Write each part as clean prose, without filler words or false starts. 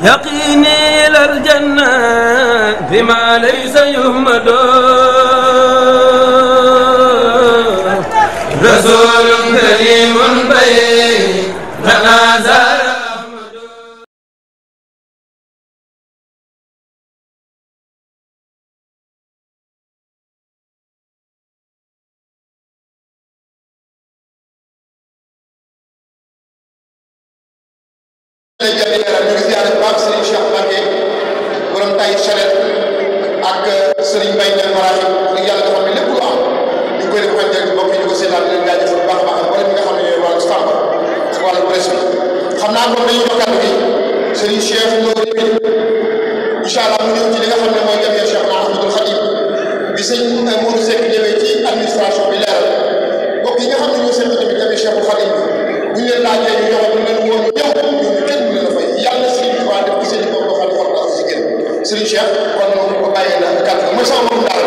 يقيني إلى الجنة بما ليس يهمد رسول كريم بيننا زار Sëriñ Mbaye Niang Marahib yàlla dafa am lépp lu am ñu koy def xel jërëjëf mbokk yi ñu ko seetaan di leen jaajëfal bu baax a baax wala ñi nga xam ne ñooy wàllu Samba ak wàllu presse bi xam naa kon dañuy jox kàddu gi Sëriñ Cheikh Lo incha allah mu ñëw ci li nga xam ne mooy jamee Cheikh Ahmadoul Khadim bi sëñ Modou Seck ñëwee ci administration bi leeral mbokk yi nga xam ne ñoo seetlu tamit jamee Cheikhul Khadim bi bu ñu leen laajee ñu joxe bu leen woon ñëw ñoom kenn du leen a fay yàlla Sëriñ Tuubaa def ci seen i bopp xam ne war naa si génn Sëriñ Cheikh kon moom ko bàyyee la kàddu gi mooy sama moom daal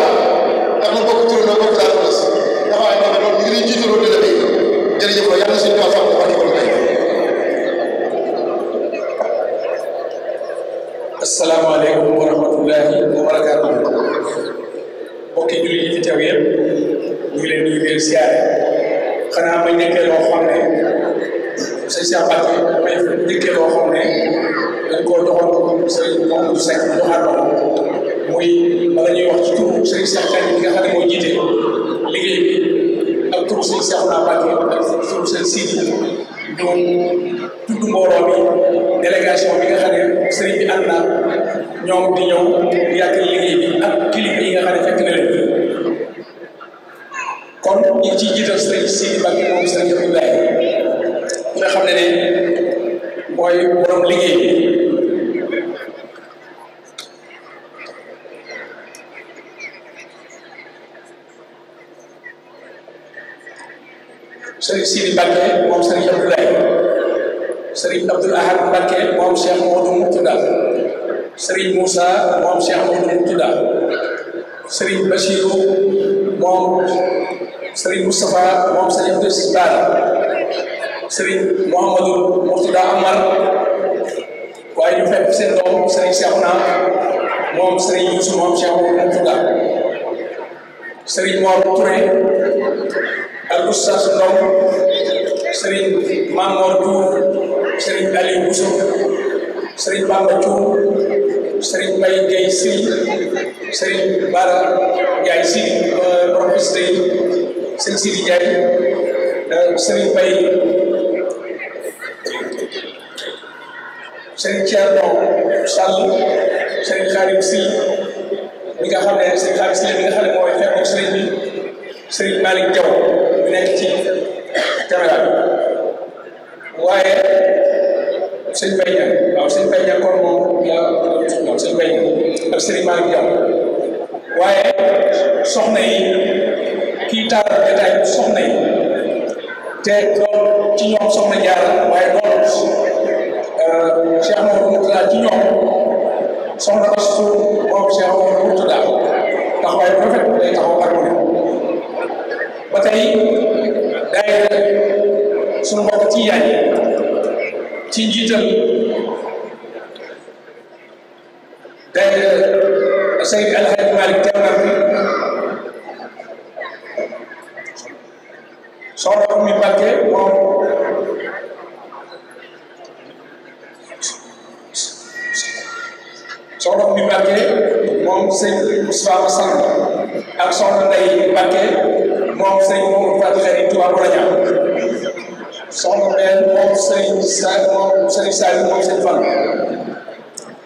ndax na bokk turandoo bokk daal la si ndax waaye nag loolu ñu ngi leen jiitaloo di la béy jërëjëf la yàlla suñu tool sax dafa di ko may. asalaamaaleykum wa rahmatullahi wa barakaatu. mbokki jullit yi fi teew yëpp ñu ngi leen di nuyu siyaare xanaa may nekkee loo xam ne sëñ Cheikh Mbacke may nekkee loo xam ne dañ koo joxoon sëñ Mamadou Seck joxaat ko muy bala ñuy wax ci turu sëñ Cheikh Kane bi nga xam ne moo jiite liggéey bi ak turu sëñ Cheikh Mbacke ak turu sëñ Sidi ñoom tudd mbooloo mi délégation bi nga xam ne sëriñ bi ànd naa ñoom di ñëw di yàggal liggéey bi ak kilifa yi nga xam ne fekk na leen kon ñu ngi ciy jiital sëriñ Sidi Mbacke moom sëriñ Abdoulaye nga xam ne mooy borom liggéey bi sëriñ Sidi Mbacke moom sëriñ Abdoulaye sëriñ Abdoul Ahad Mbacke moom Cheikh Modou Moutada sëriñ Moussa moom Cheikh Modou Moutada sëriñ Bachirou moom sëriñ Moustapha moom sëriñ Abdou Sibal sëriñ Mouhamadou Moutada Amar waaye ñu fekk seen doom sëriñ Cheikhouna moom sëriñ Youssou moom Cheikh Modou Moutada sëriñ Mor Touré ak Oustaz Ndom sëriñ Mamor Diouf sëriñ Aliou Bousso sëriñ Bamba Diouf sëriñ Mbaye Guèye Sy sëriñ Bara Ndiaye Sy professeur yi sëriñ Sidi Ndiaye sëriñ Mbaye sëriñ Thierno Sall sëriñ Khadim Sy mi nga xam ne sëriñ Khadim Sy mi nga xam ne mooy fekkoon sëriñ bi sëriñ Malick Diaw mi nekk ci caméra bi waaye sëñ Mbaye Niang waaw sëñ Mbaye Niang kon moom yaa sëñ Mbaye Niang ak sëriñ Malick Diaw waaye soxna yi kii taal détail soxna yi te doon ci ñoom soxna Jaara waaye doon Cheikh Mamadou Moutada ci ñoom soxna Astu moom Cheikh Mamadou Moutada taxawaay bu rafet day taxaw ak mu ne ba tey daayira suñu mbokk ci yaay ci njiital daayira Seydi Alhaji Malick teew na fi soxna Oumy Mbacké moom soxna Oumy Mbacké moom sëñ Moustapha Massane ak soxna Ndeye Mbacké moom sëñ Mamadou Fatou Khari Touba Boraña soxna Mbène moom sëñ Saliou moom sëñ Fall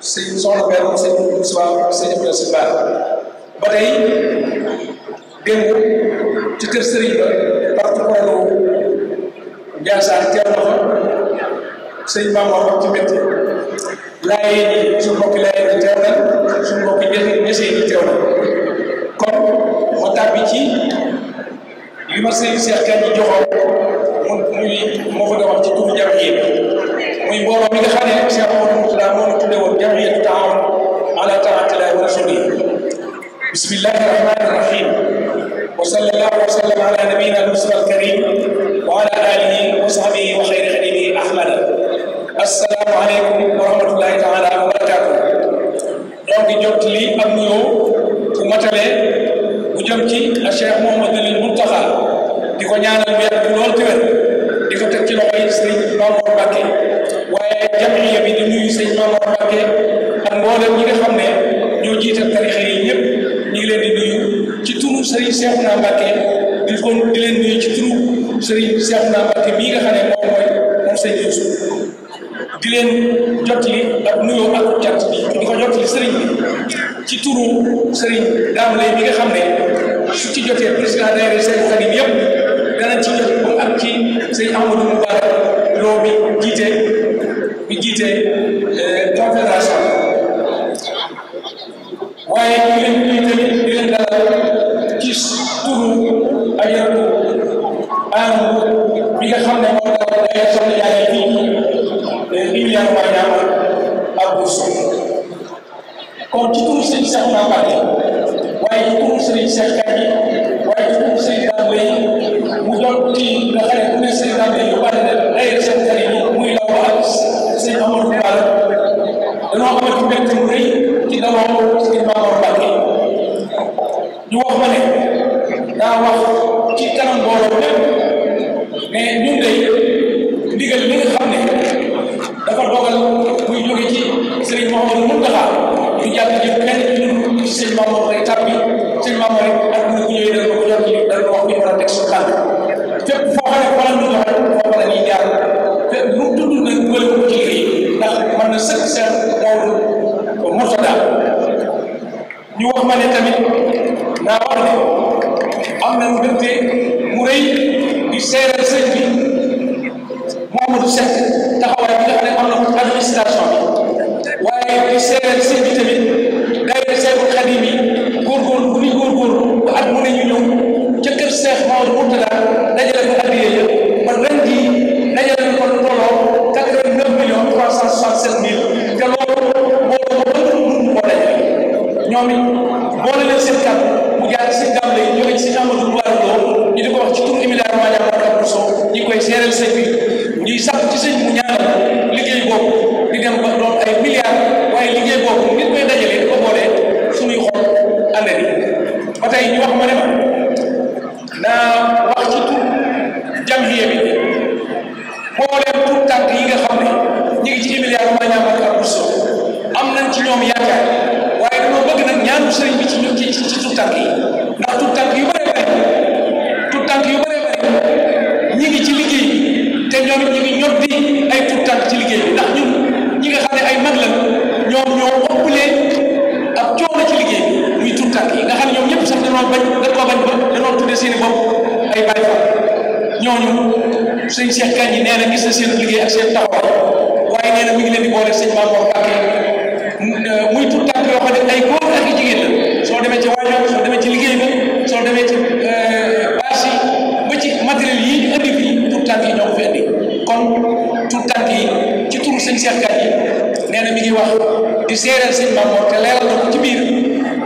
sëñ soxna Mbène moom sëñ Moustapha sëñ Abdou Sibba ba tey démb ci kër sëriñ ba porte-parole Ndiassane teew na fa sëñ Mamadou wax ci métti laay yi suñu mbokki laay yi teew na suñu mbokki ñese yi teew na kon ma tàbbi ci li ma sëñ Cheikh Kane joxoon moo ko doon wax ci turu jamiya muy mbooloo mi nga xam ne Cheikh Mamadou Moutada moo ñu tuddee woon jamiyatu taawun ala taatillahi wa rasulihi bismillahi rahmani rahim wa sallallahu wa sallam ala nabiyina al-mustafa al-karim wa ala alihi wa sahbihi wa khayri khadimihi ahmada asalaamaaleykum wa rahmatulahi taala wa barakaatu. donc jot li am nuyoo bu matale bu jëm ci Cheikh Mouhamadoul Mountakha di ko ñaanal mu yàgg lool te wér di ko teg ci loxo yi sëñ Mamour Mbacké waaye jamiya bi di nuyu sëñ Mamour Mbacké ak mboolem ñi nga xam ne ñoo jiite tarixa yi ñëpp ñu ngi leen di nuyu ci turu sëriñ Cheikhouna Mbacké di leen nuyu ci turu sëriñ Cheikhouna Mbacké mii nga xam ne moom sëñ Youssou di leen jottali ak nuyoo ak cant bi di ko jottali sëriñ bi ci turu sëriñ Dame Lay bi nga xam ne su ci jotee président daayira seen xarit yëpp danañ ci jot ba ak ci sëñ Amadou Moubarak loo bi jiite confédération waaye ñu leen nuyu tamit di leen dalal ci turu Ajaratu Amadou bi nga xam ne moo dalal daayira soxna Jaara fii Iliane Mariama ak Bousso kon ci turu sëñ Cheikhouna Mbacké waaye ci turu sëñ Cheikh Kandji waaye ci turu sëñ Dame Lay mu doon ci nga xam ne bu ne sëñ Dame Lay yu bari na day seen xarit yi muy law ak sëñ Amadou Fall dañoo amati mbégte mu rëy ci daloo sëñ Mamour Mbacké ñu wax ma ne daa wax ci kanam mbooloo lépp mais ñun day ndigal li nga xam ne dafa dogal muy jóge ci sëriñ Mouhamadoul Mountakha ñu jàpp ci kenn ci sëñ Mamour rek tàbbi sëñ Mamour rek ak bu ñëwee dana ko jot ci dana wax ñu war a teg su tànk fépp foo xam ne fa la ñu joxe foofu la ñuy jaar fépp lu tudd nag wële ko ci liggéey ndax mën na sëkk seen Maodo Mourtada ñu wax ma ne tamit naa wax ne am na mbégte mu rëy di seeral sëñ bi Mouhamadou Seck taxawaay bi nga xam ne am na ko administration bi waaye di seeral sëñ bi tamit daayira Seexul Xadiim yi góorgóorlu bu ñuy góorgóorlu ba at mu ne ñu ñëw ca kër Cheikh Maodo Mourtada dajale ko addiya ya ba ren jii dajale ko lu tolloo 89 millions 367 mille te loolu mbooloo ma bëgg mun koo dajale ñoom it boole leen seen kàddu mu jaar ci sëñ Dame Lay jóge ci sëñ Amadou Moubarak Lo ñu di ko wax ci tur Emilia Madiama ak Bousso ñi koy seeral sëñ bi ñuy sax ci sëñ mu ñaanal liggéey boobu di dem ba doon ay milliards waaye liggéey boobu nit koy dajalee di ko boolee suñuy xol ànd bi ba tey ñu wax ma ne ma naa wax ci tur jamhiya bi booleem tur tànk yi nga xam ne ñu ngi ci Emilia Madiama ak Bousso am nañ ci ñoom yaakaar waaye dañoo bëgg nag ñaanu sëriñ bi ci tur tànk yi ndax tur tànk yu bëree bëri ñi ngi ci liggéey bi te ñoom it ñu ngi ñot di ay tur tànk ci liggéey bi ndax ñun ñi nga xam ne ay mag la ñoom ñoo ëppalee ak coono ci liggéey bi muy tur tànk yi nga xam ne ñoom ñëpp sax dañoo bañ ba dañoo tuddee seeni bopp ay Baay Faal ñooñu sëñ Cheikh Kandji nee na gis na seen liggéey ak seen taxawaay waaye nee na mi ngi leen di boole sëñ Mamour Mbacké muy tur tànk yoo xam ne ay góor ak i jigéen la soo demee ci waañoo soo demee ci liggéey bi soo demee ci bâche yi ba ci matériel yi ñu indi fii tur tànk yi ñoo ko fi indi kon tur tànk yi ci turu sëñ Cheikh Kandji nee na mi ngi wax di seereel sëñ Mamour te leeral na ko ci biir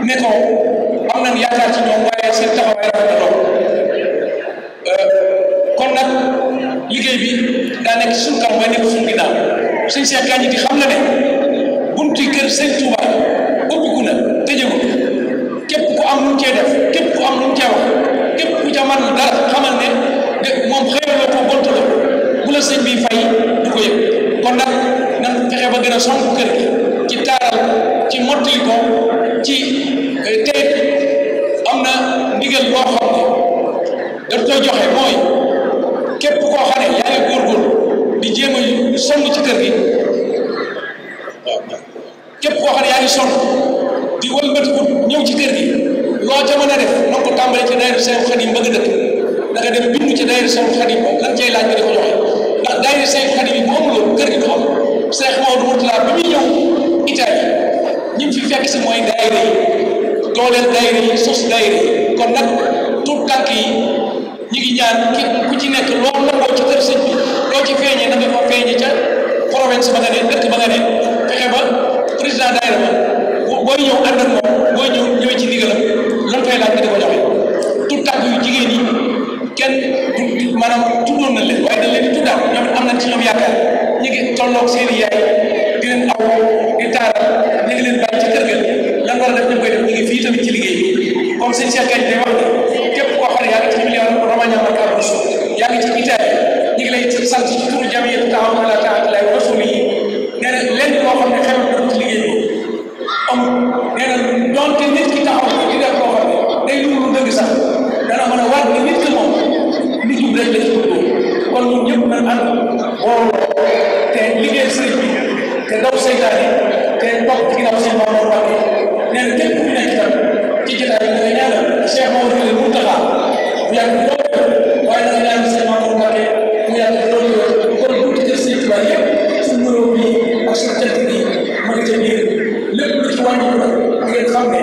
ne ko am nañ yaakaar ci ñoom waaye seen taxawaay rafet na lool kon nag liggéey bi daa nekk suñu kanam waaye nekk suñu ginnaaw sëñ Cheikh Kandji di xam na ne bunti kër sëñ Touba ubbiku na tëjagul képp ku am lu mu cee def képp ku am lu mu cee wax képp ku ca mën dara xamal ne de moom xëyaloo ko gontaloo bu la sëñ bi fay du ko yëg kon nag nan fexe ba gën a sonk kër gi ci taaral ci mottali ko ci tey am na ndigal loo xam ne dañ koy joxe mooy képp koo xam ne yaa ngi góorgóorlu di jéem a sonn ci kër gi képp koo xam ne yaa ngi sonn di wëlbatiku ñëw ci kër gi loo ca mën a def na ko tàmbale ci daayira Seexul Xadiim bëgg dëkk da nga dem bindu ci daayira Seexul Xadiim lan cay laaj nga di ko joxe ndax daayira Seexul Xadiim yi bu amuloo kër gi du am Cheikh Maodo Mourtada bi muy ñëw Italie ñi fi fekk si mooy daayira yi dooleel daayira yi sos daayira yi kon nag tout tànk yi ñi ngi ñaan ku ci nekk loo nangoo ci kër sëñ bi loo ci feeñee na nga fa feeñee ca province ba nga ne dëkk ba nga ne fexe ba président daayira ba booy ñëw ànd ak moom booy ñëwee ci ndigalam lan fay laaj nga di ko joxe tout tànk yu jigéen yi kenn maanaam tuddoon na leen waaye dañ leen di tuddaat ñoom am nañ ci ñoom yaakaar ñu ngi tolloog seen i di taaral ñu ngi leen bàyyi ci kër ga lan war a def ñu koy def ñu ngi fii tamit ci liggéey bi comme sëñ Cheikh Gagne day wax ne képp koo xam ne yaa ngi ci million Romagna Marcabou Rousseau yaa ngi ci Italie ñu ngi lay sant ci turu jamiyatu taawun ala taatillahi wa rasulihi nee na lenn loo xam ne xew na ci liggéey bi amul nee na donte nit ki taxaw di def loo xam ne day dugg lu dëgg sax dana mën a waat ni nit ki moom nit ñu rek la ci bëgg kon ñun ñëpp nañ ànd booloo te liggéey sëriñ bi te daw seytaane te topp ci ginnaaw seen Mamadou Mbacké nee na képp ku nekk tam ci jotaay bi nga ñaanal Cheikh Mamadou Mountakha bu yàgg loolu waaye da nga ñaanal seen Mamadou Mbacké mu yàgg loolu kon bunti kër sëriñ Tuubaa yëpp suñu nuroo bi ak suñu cant bi ma ngi ca biir lépp lu ci wàññi ngeen xam ne